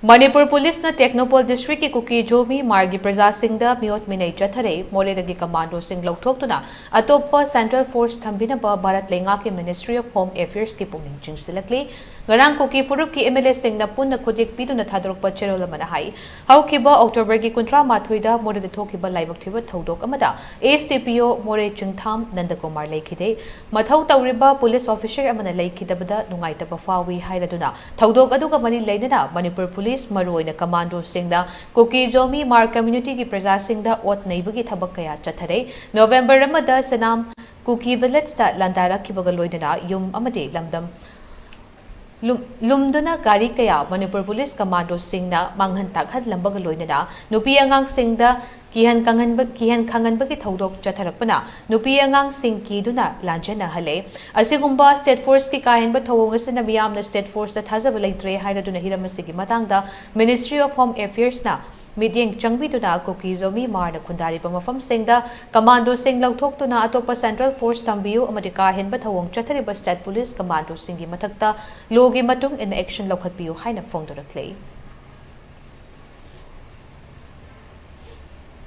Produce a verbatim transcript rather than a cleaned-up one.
ꯃꯅꯤꯄꯨꯔ ꯄꯨꯂꯤꯁꯅ ꯇꯦꯡꯅꯧꯄꯜ ꯗꯤꯁꯇ꯭ꯔꯤꯛꯀꯤ ꯀꯨꯀꯤ ꯖꯣꯃꯤ ꯃꯥꯔꯒꯤ ꯄ꯭ꯔꯖꯥꯁꯤꯡꯗ ꯃꯤꯑꯣꯠ ꯃꯤꯅꯩ ꯆꯠꯊꯔꯦ꯫ ꯃꯣꯔꯦꯗꯒꯤ ꯀꯃꯥꯟꯗꯣꯁꯤꯡ ꯂꯧꯊꯣꯛꯇꯨꯅ ꯑꯇꯣꯞꯄ ꯁꯦꯟꯇ꯭ꯔꯦꯜ ꯐꯣꯔꯁ ꯊꯝꯕꯤꯅꯕ ꯚꯥꯔꯠ ꯂꯩꯉꯥꯛꯀꯤ Ministry of Home Affairs ꯀꯤ ꯄꯨꯛꯅꯤꯡ ꯆꯤꯡꯁꯤꯜꯂꯛꯂꯤ꯫ ꯉꯔꯥꯡ ꯀꯨꯀꯤ ꯐꯨꯔꯨꯞꯀꯤ MLA ꯁꯤꯡꯅ ꯄꯨꯟꯅ ꯈꯨꯠꯌꯦꯛ ꯄꯤꯗꯨꯅ ꯊꯥꯗꯣꯔꯛꯄ ꯆꯦꯔꯣꯜ ꯑꯃꯅ ꯍꯥꯏ, ꯍꯧꯈꯤꯕ ꯑꯣꯛꯇꯣꯕꯔꯒꯤ ꯀꯨꯟꯊ꯭ꯔꯥ ꯃꯥꯊꯣꯏꯗ ꯃꯣꯔꯦꯗ ꯊꯣꯛꯈꯤꯕ ꯂꯥꯏꯕꯛ ꯊꯤꯕ ꯊꯧꯗꯣꯛ ꯑꯃꯗ SDPO ꯃꯣꯔꯦ ꯆꯤꯡꯊꯥꯝ ꯅꯟꯗꯀꯨꯃꯥꯔ ꯂꯩꯈꯤꯗꯦ꯫ ꯃꯊꯧ ꯇꯧꯔꯤꯕ ꯄꯨꯂꯤꯁ ꯑꯣꯐꯤꯁꯔ ꯑꯃꯅ ꯂꯩꯈꯤꯗꯕꯗ ꯅꯨꯡꯉꯥꯏꯇꯕ ꯐꯥꯎꯏ ꯍꯥꯏꯔꯗꯨꯅ ꯊꯧꯗꯣꯛ ꯑꯗꯨꯒ ꯃꯔꯤ ꯂꯩꯅꯅ ꯃꯅꯤꯄꯨꯔ ꯄꯨꯂꯤꯁ, ꯃꯔꯨꯑꯣꯏꯅ ꯀꯃꯥꯟꯗꯣꯁꯤꯡꯅ ꯀꯨꯀꯤ ꯖꯣꯃꯤ ꯃꯥꯔ ꯀꯝꯃ꯭ꯌꯨꯅꯤꯇꯤꯒꯤ ꯄ꯭ꯔꯖꯥꯁꯤꯡꯗ ꯑꯣꯠ ꯅꯩꯕꯒꯤ ꯊꯕꯛ ꯀꯌꯥ ꯆꯠꯊꯔꯦ꯫ ꯅꯣꯕꯦꯝꯕꯔ ꯑꯃꯗ ꯁꯦꯅꯥꯝ ꯀꯨꯀꯤ ꯚꯤꯂꯦꯖꯇ ꯂꯥꯟꯗꯥꯔꯛꯈꯤꯕꯒ ꯂꯣꯏꯅꯅ ꯌꯨꯝ ꯑꯃꯗꯤ ꯂꯝꯗꯝ ꯂꯨꯝ-, ꯂꯨꯝꯗꯨꯅ ꯒꯥꯔꯤ ꯀꯌꯥ ꯃꯅꯤꯄꯨꯔ ꯄꯨꯂꯤꯁ ꯀꯃꯥꯟꯗꯣꯁꯤꯡꯅ ꯃꯥꯡꯍꯟ ꯇꯥꯛꯍꯟꯂꯝꯕꯒ ꯂꯣꯏꯅꯅ ꯅꯨꯄꯤ ꯑꯉꯥꯡꯁꯤꯡꯗ ꯀꯤꯍꯟ ꯀꯪꯍꯟꯕ-, ꯀꯤꯍꯟ ꯈꯪꯍꯟꯕꯒꯤ ꯊꯧꯗꯣꯛ ꯆꯠꯊꯔꯛꯄꯅ ꯅꯨꯄꯤ ꯑꯉꯥꯡꯁꯤꯡ ꯀꯤꯗꯨꯅ ꯂꯥꯟꯖꯦꯟꯅꯍꯜꯂꯦ꯫ ꯑꯁꯤꯒꯨꯝꯕ state force ꯀꯤ ꯀꯥ ꯍꯦꯟꯕ ꯊꯧꯑꯣꯡ ꯑꯁꯤꯅ ꯃꯤꯌꯥꯝꯅ state force ꯇ ꯊꯥꯖꯕ ꯂꯩꯇ꯭ꯔꯦ ꯍꯥꯏꯔꯗꯨꯅ ꯍꯤꯔꯝ ꯑꯁꯤꯒꯤ ꯃꯇꯥꯡꯗ Ministry of Home Affairs ꯅ ꯃꯤꯠꯌꯦꯡ ꯆꯪꯕꯤꯗꯨꯅ ꯀꯨꯀꯤ ꯖꯣꯃꯤ ꯃꯥꯔꯅ ꯈꯨꯟꯗꯥꯔꯤꯕ ꯃꯐꯝꯁꯤꯡꯗ ꯀꯃꯥꯟꯗꯣꯁꯤꯡ ꯂꯧꯊꯣꯛꯇꯨꯅ ꯑꯇꯣꯞꯄ ꯁꯦꯟꯇ꯭ꯔꯦꯜ ꯐꯣꯔꯁ ꯊꯝꯕꯤꯌꯨ ꯑꯃꯗꯤ ꯀꯥ ꯍꯦꯟꯕ ꯊꯧꯑꯣꯡ ꯆꯠꯊꯔꯤꯕ state ꯄꯨꯂꯤꯁ ꯀꯃꯥꯟꯗꯣꯁꯤꯡꯒꯤ ꯃꯊꯛꯇ ꯂꯣꯒꯤ ꯃꯇꯨꯡ ꯏꯟꯅ action ꯂꯧꯈꯠꯄꯤꯌꯨ ꯍꯥꯏꯅ ꯐꯣꯡꯗꯣꯔꯛꯂꯤ꯫